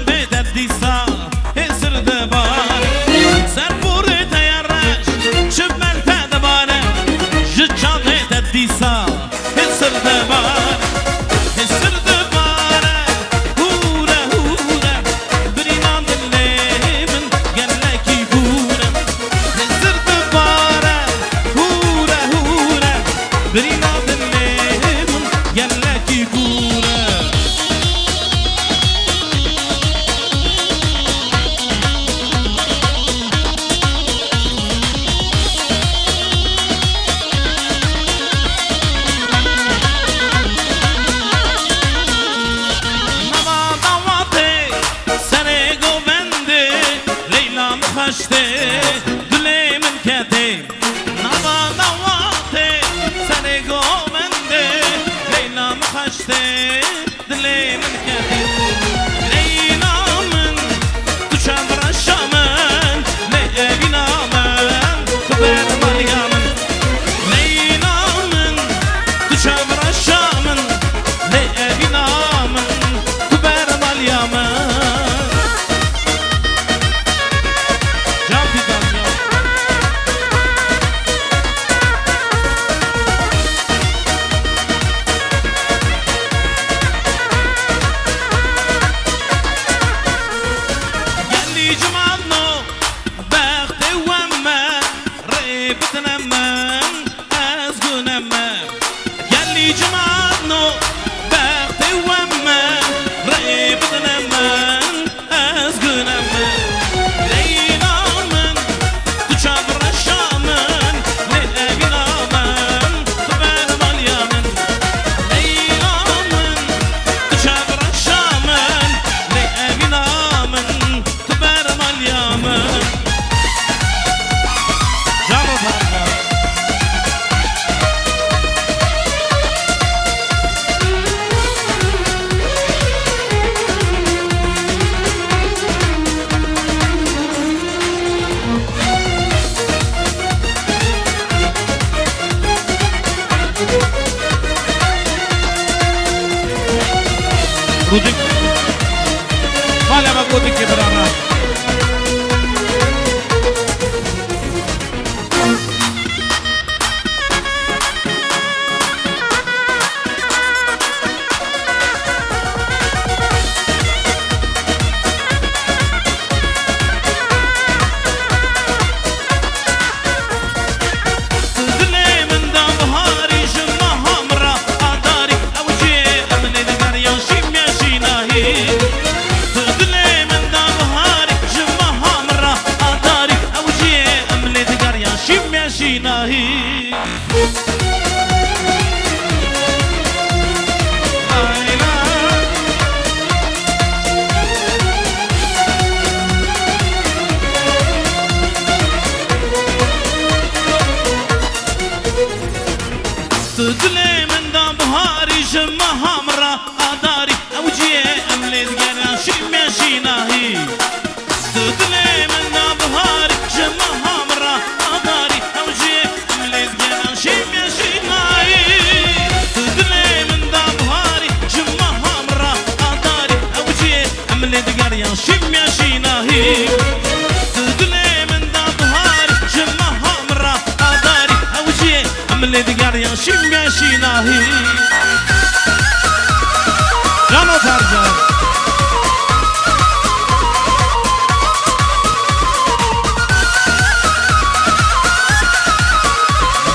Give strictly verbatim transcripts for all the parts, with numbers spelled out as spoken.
Te dîsa hêsir dibare, serporê te ye reş, çi mel te dibare, ji çavê te dîsa hêsir dibare, hêsir dibare, hûre hûre, birîna dilê min gelekî hûre, hêsir dibare, hûre hûre, birîna dilê min gelekî hûre. Nava dawatê serê govendê, Leyla min xweş tê, dilê min ketê. Nava dawatê serê govendê, Leyla min xweş tê, dilê min ketî. Leyla min, tu çavreşa min, lê evîna min, tu bermaliya min. Leyla min, tu çavreşa min, lê evîna min, tu bermaliya min. Can Fidan ya. Gelî cimano, bextê we me, rê bidine min, ez gune me. Gelî cimano, bextê we me, rê bidine min, ez gune me. Leyla min, tu çavreşa min, lê evîna min, tu bermaliya min. Leyla min, tu çavreşa min, lê evîna min, tu bermaliya min. Cano Tarkan. Rûdîk. Malê me gotikê birana. Tu dilê min da biharî, ji meha min re adarî, ew cihê em lê digeriyan şîmya şînahî. Tu dilê min da biharî, ji meha min re adarî, ew cihê em lê digeriyan şîmya şînahî. Tu dilê min da biharî, ji meha min re adarî, ew cihê em lê digerin şîmya şînahî. Tu dilê min da biharî, ji meha min re adarî, ew cihê em lê digerin şîmya şînahî. Tu dilê min da biharî, ji meha min re adarî, ew cihê em lê digeriyan şîmya şînahî. Tu dilê min da biharî, ji meha min re adarî, ew cihê em lê digeriyan şîmya şînahî. Cano Tarcan.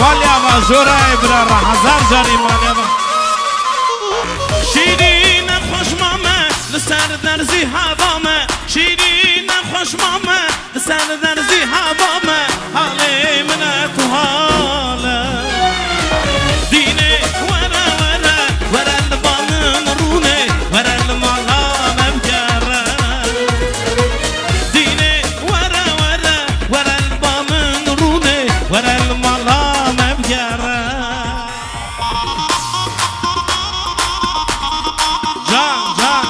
Maliya me, jorayê bira re, hezar carî maliya me. Şîrîne xweş mame, li ser derzî heva me. Şîrîne xweş mame, li ser derzî heva me. Halê min e tu hal e. Dînê were were, were li ba min rûnê, were li mala me bigere. Dînê were were, were li ba min rûnê, were li mala me bigere. Can, can.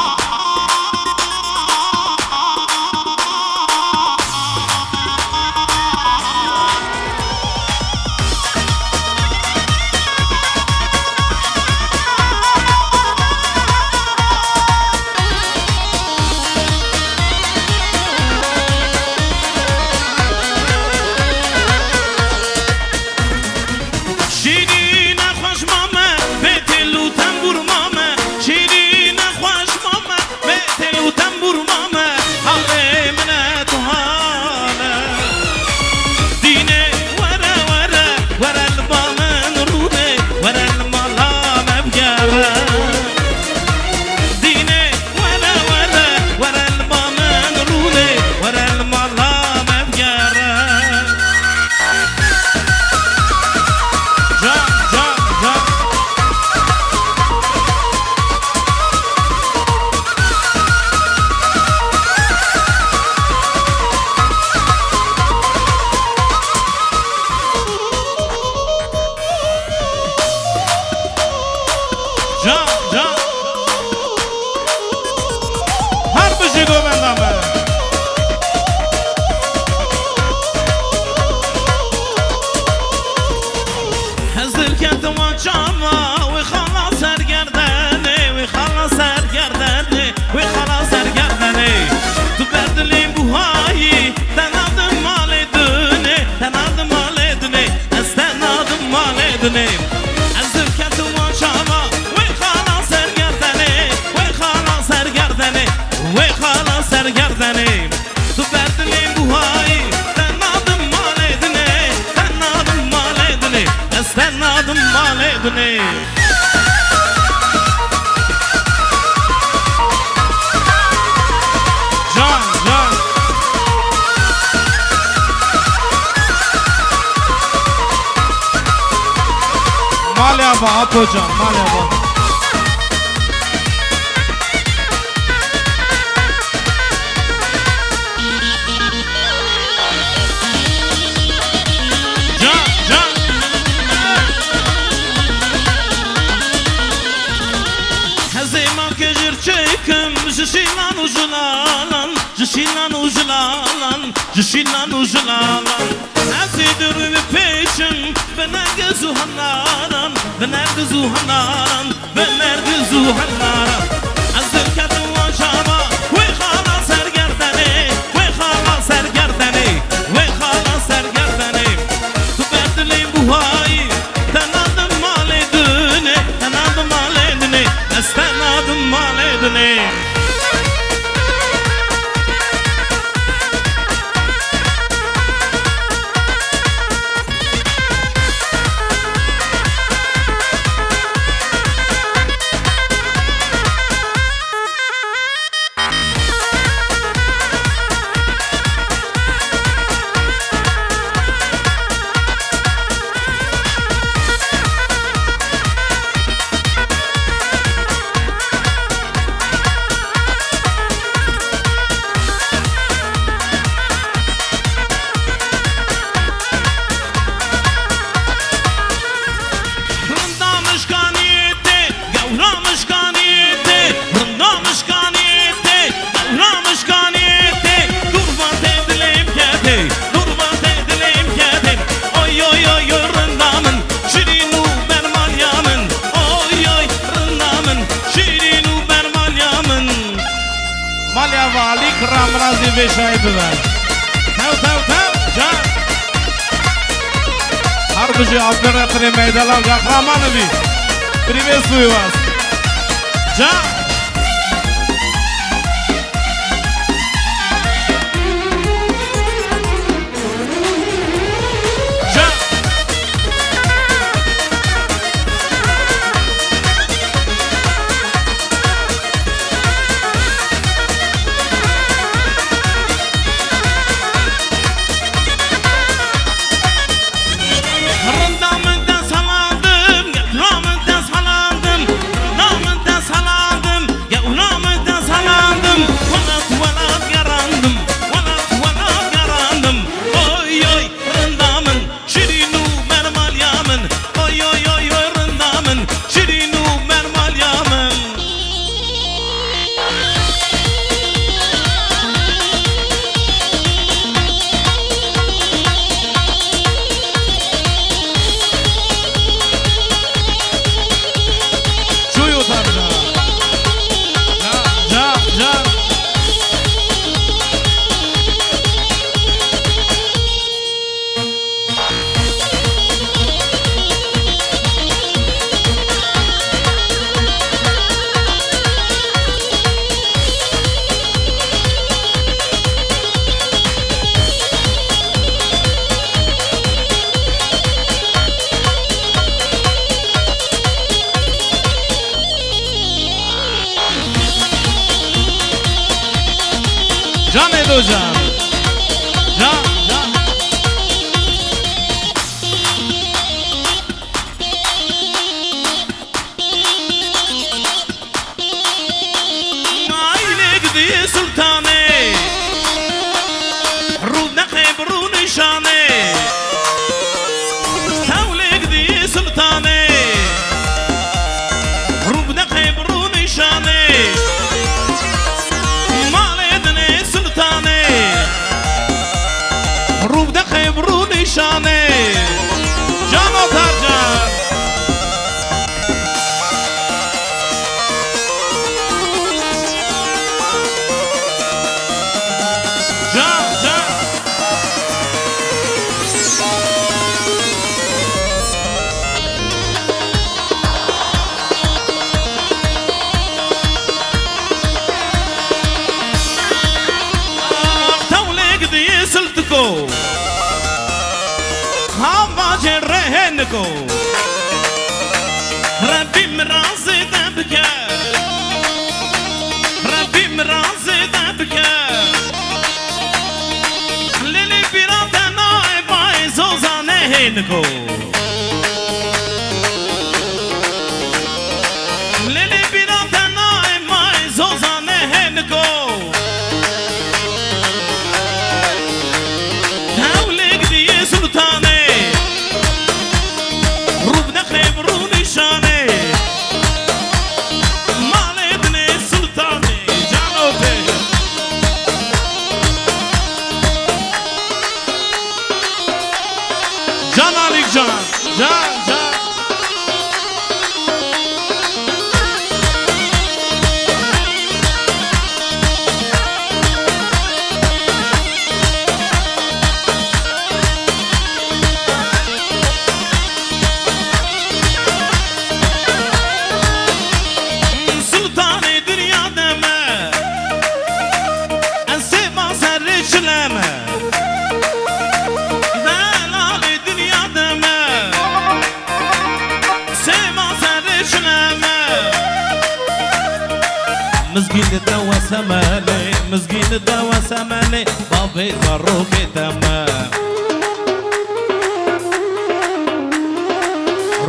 Gerdenê, tu berdilê buhayî, te nadim malê dinê, te nadim malê dinê, ez te nadim malê dinê. Can, can. Malê ava, Apo can, malê ava. Can, can. Hezê ma kejir çekim ji şîlan û ji lalan, ji şîlan û ji lalan, ji şîlan û ji lalan. Hezê dur bipêçim bi nergiz û henaran, bi nergiz û henaran. Bi nergiz û henaran ez derketim van çava, wê xala sergerdenê, wê xala sergerdenê, wê xala sergerdenê. Tu berdilê buhayî, te nadim malê dinê, te nadim malê dinê, ez te nadim malê dinê. Rinda mişkaniyê tê, gewra mişkaniyê tê, rinda mişkaniyê tê, gewra mişkaniyê tê. Durma tê dilê biketê, durma tê dilê biketê. Oy, oy, oy, oy, rinda min, şirîn û bermaliya min. Oy, oy, rinda min, şirîn û bermaliya min. Malê ava Alî kira min a zî vê şayê bibe. Tew, tew, tew, can. Her bijî Abdurrehîm Meydelan, Kahraman bî. Privê Suivas. Can. Rinda min dest helandim, gewra min dest helandim, rinda min dest helandim, gewra min dest helandim. Welat, welat gerandim, welat, welat gerandim. Oy, oy, rinda min, şirîn û mermaliya min. Oy, oy, oy, oy, rinda min, şirîn û mermaliya min. Çûyo tarca. Ca, ca, ca. Canê do can. Can, can. Naylê gidî sultanê, rû neqê bi rû nîşanê. Tewlê gidî sultanê, rû neqê bi rû nîşanê. Malê dinê sultanê, rû neqê bi rû nîşanê. Cano tarcan. Can, can. Hava jê rehê niko. Rebî min razê te bike. Rebî min razê te bike. Lê lê bîra te nayê bayê zoza nehê niko. Lê lê bîra te nayê mayê zoza nehê niko. Hewlêk diyê Sultanê. Rû bi nexê bi rû nîşanê. Malê dinê Sultanê. Cano tê. Can Alîk can. Can, can. Sultanê dinya de me. Ez sêva serê çile me. Delalê dinya de me. Sêva serê çile me. Mizgîn di te wesemelê, mizgîn di te wesemelê, bavê zarokê te me.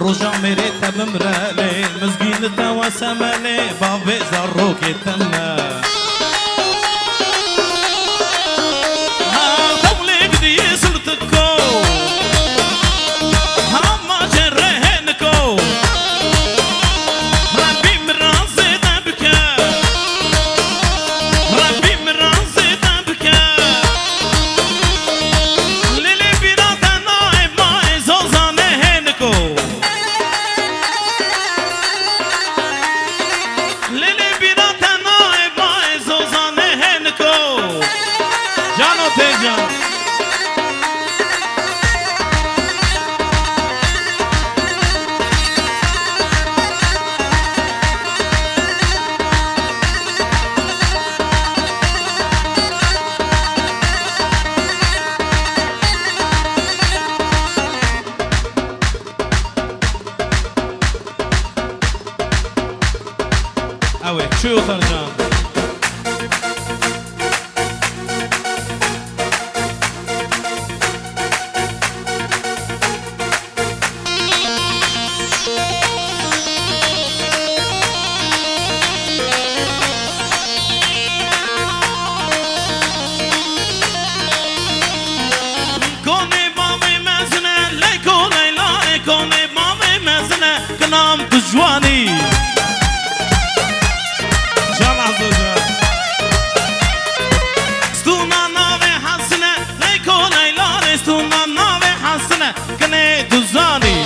Roja mêrê te bimrelê, mizgîn di te wesemelê, bavê zarokê te me. Ha, dewlê gidiyê Sultiko. Ha, ma jê rehê niko. Rebî min razê te bike. Rebî min razê te bike. Lê lê bîra te nayê mayê zoza nehê niko. Lê lê bîra te nayê bayê zoza nehê niko. Cano tê can. Ew ê çi Oxercan? Konê bavê mezin e, leyko leyla e, konê bavê mezin e, kinam tu ciwanî. Şala zoca. Stûna navê Hesine, leyko leyla e, stûna navê Hesine, kinê tu zanî.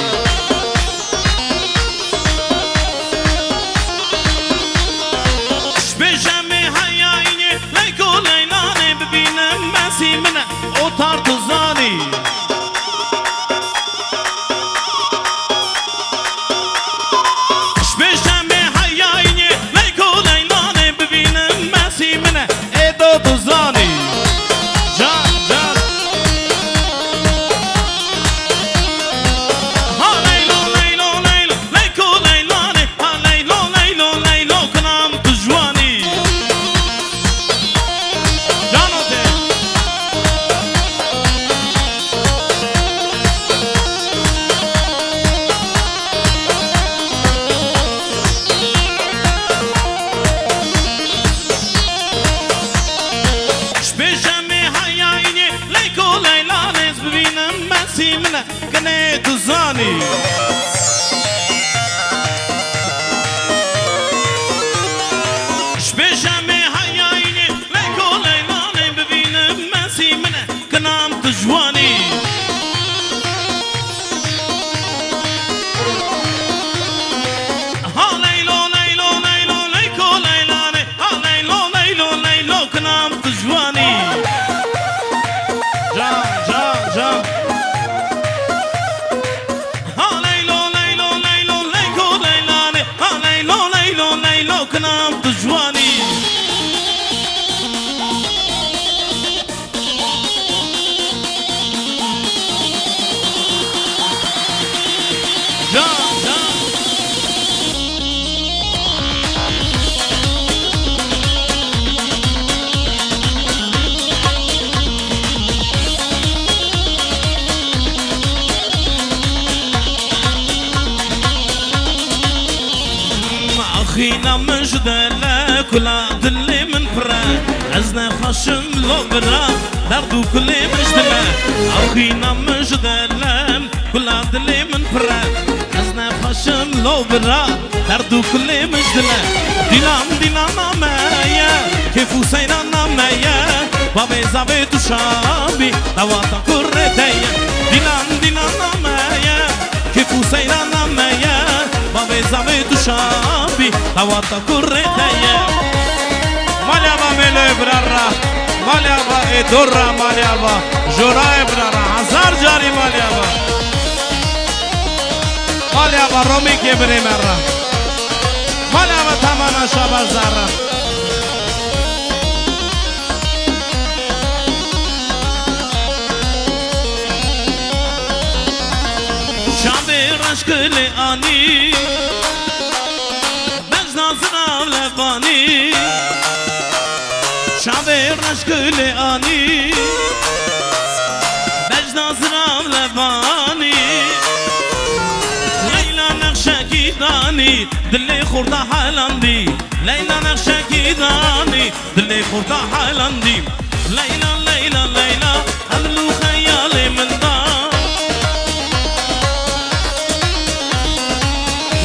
Ji pêşemê heyayînê, leyko leylanê bibînim mesî min e, otar tu zanî. Ji pêşemê heyayînê, leyko leylanê bibînim mesî min e, ê do tu zanî. Can, can. Ha leylo, leylo, leylo, leyko leylanê. Ha leylo, leylo, leylo, kinam tu ciwanî. Cano te. Ji pêşemê heyayînê, leyko leylanê, ez bibînim mesî min e. Kinê tu zanî. Ji pêşemê heyayînê, leyko leylanê bibînim mesî min e, kinam tu ciwanî. Ha leylo, leylo, leylo, leyko leylanê, ha leylo, leylo, leylo, kinam tu ciwanî. Can, can, can. Ha leylo, leylo, leylo, leyko leylanê. Ha leylo, leylo, leylo, kinam tu ciwanî. Kula dilê min pir e, ez nexweşim lo bira, derd û kulê min ji dil e, ew xîna min ji dil e. Kula dilê min pir e, ez nexweşim lo bira, derd û kulê min ji dil e. Dîlan dîlana me ye, kêf û seyrana me ye, bavê zavê tu şabî, dawata kurê te ye. Dîlan dîlana me ye, kêf û seyrana me ye, bavê zavê tu şabî, dawata kurê te ye. Malê ava Mêloyê bira ra, malê ava Êdor ra, malê ava Jorayê bira ra, hezar carî malê ava. Malê ava Romîkê birê me ra. Malê ava Tamana Şabazar ra. Şavê reşkilê anî, bejna zirav levanî. Şavê reşkilê anî, bejna zirav levanî. Leyla nexşekî danî, dilê xurda helandî. Leyla nexşekî danî, dilê xurda helandî. Leyla, Leyla, Leyla, xeml û xeyalê min da.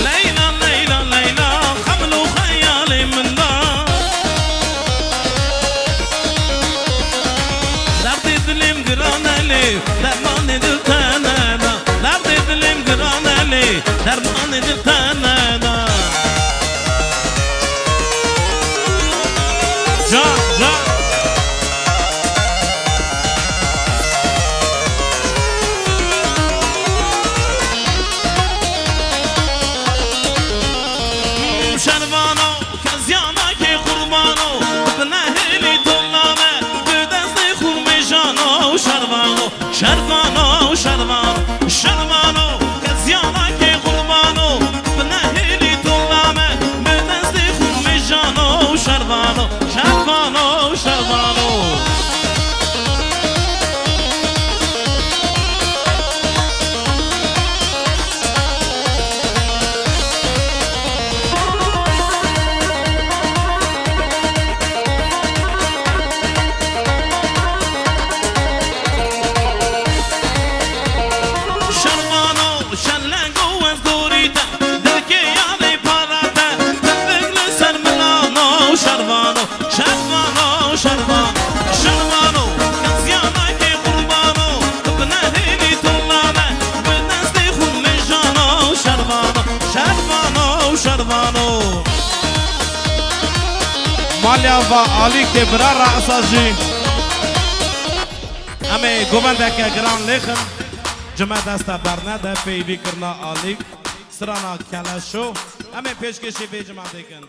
Leyla, Leyla, Leyla, xeml û xeyalê min da. Derdê dilê min giran e lê, dermanê dil te neda. Derdê dilê min giran e lê, dermanê dil te neda. Can, can. Şervano, kezyanakê qurbano, bi nehêlî tolna me, bi destê xurmêjano, şervano. Şervano, şervano, şervano, kezyanakê qurbano, bi nehêlî tolna me, bi destê xurmêjano, şervano, şervano, şervano. Şervano, şerlengo ez dorî te, dilkê yanê para te, tepik li ser min ano, şervano, şervano, şervano, şervano, kezyanakê qurbano, bi nehêlî tolna me, bi destê xurmêjano, şervano, şervano, şervano. Malê ava Alîkê bira ra esa jî. Em ê govendeke giran lêxin. Ji me dest te bernede, pêvî kirina Alîk, strana Keleşo. Em ê pêşkêşî vê cemaetê kin.